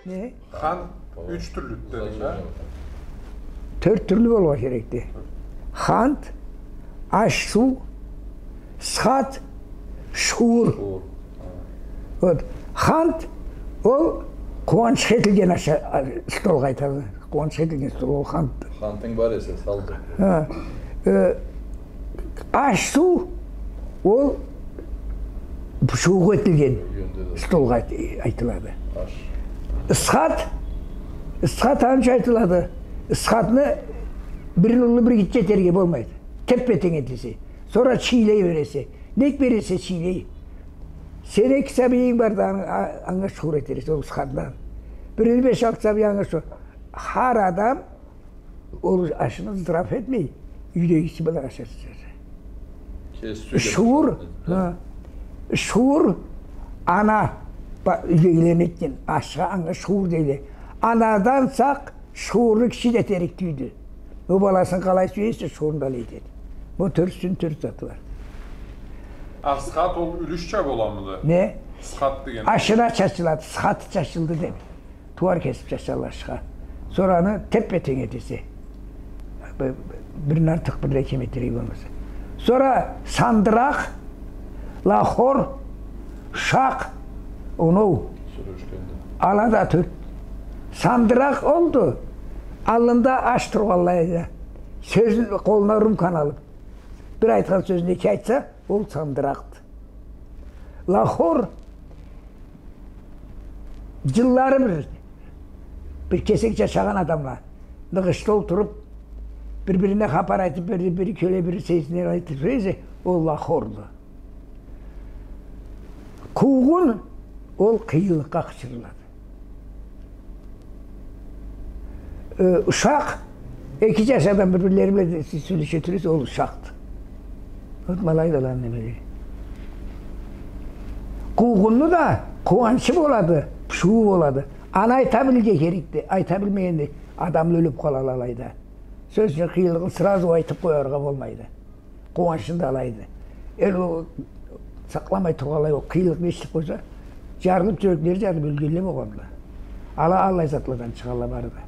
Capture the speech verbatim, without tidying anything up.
Не? Хант юч тюрлю дединг да? Тёрт тюрлю болургъа керекди. Хант, аш-суу, схат, шуур. Шуур. Вот. Хант, ол къууанчха этилген аша-, а, столгъа айтады. Къууанчха этилген стол, ол хант. Хантынг бар эсе, сал да. Ха. Э, аш-суу, ол бушуукъ этилген столгъа айт-, айтылады. Ысхат, ысхат анча айтылады. Ысхатны бир уллу, бир гитче этерге болмайды. Теппе-тенг этесе. Сора чийлей бересе. Нек бересе чийлей? Сени эки сабийинг барды, аны-, а-, анга шуур этерсе, ол ысхатдан. Бирини беш-алты сабийи, анга шуур. Хар адам ол ашны ысраф этмей, юйдегиси бла ашаса. Шуур, ха. Шуур, ана, ба-, юйдегилерине этген ашха, анга шуур дейле. Анадан сакъ шууру киши да этерик тюйюлдю. Ол баласын къалай сюе эсе, шуурун да алай этеди. Бу тёртюсюню тёрт заты бар. А схат ол юлюшча боламыды? Не? Схат деген. Ашына чачылады, схаты чачылды деп. Тууар кесип чачалла ашха. Сора аны теппе-тенг этесе. Бир-, бирин артыкъ, бирин кем этерге болмаса. Сора сандыракъ, лахор, шакъ, оноу. Сюрюшгенде. Ала да тёрт. Сандыракъ олду. Аллында аш тургъанлай да. Сёзюн къолуна рюмканы алып. Бир айтхан сёзюн эки айтса, ол сандыракъды. Лахор, джыллары бир, бир кесек джашагъан адамла ныгъышда олтуруп, бир-бирине хапар айтып, бири, бири кёле, бири сейирсине айтып, ол лахорду. Къуугъун, ол къыйынлыкъгъа къычырылады. Э, ушакъ, эки джаш адам бир-бирлери бла сёлеше турса, ол ушакъды. Вот ма алайды аланы немелери. Къуугъунну да къууанчы болады, бушууу болады. Аны айта билирге керекди, айта билмегенде адамла ёлюп къалалла алайда. Сёз ючюн, къыйынлыгъын сразу айтып къояргъа болмайды. Къууанчын да алайды. Эл ол сакъламай тургъанлай, ол къыйынлыкъны эшитип къойса, джарылып, джюреклери джарылып, ёлгенле болгъандыла. Ала аллай затладан чыгъалла бары да.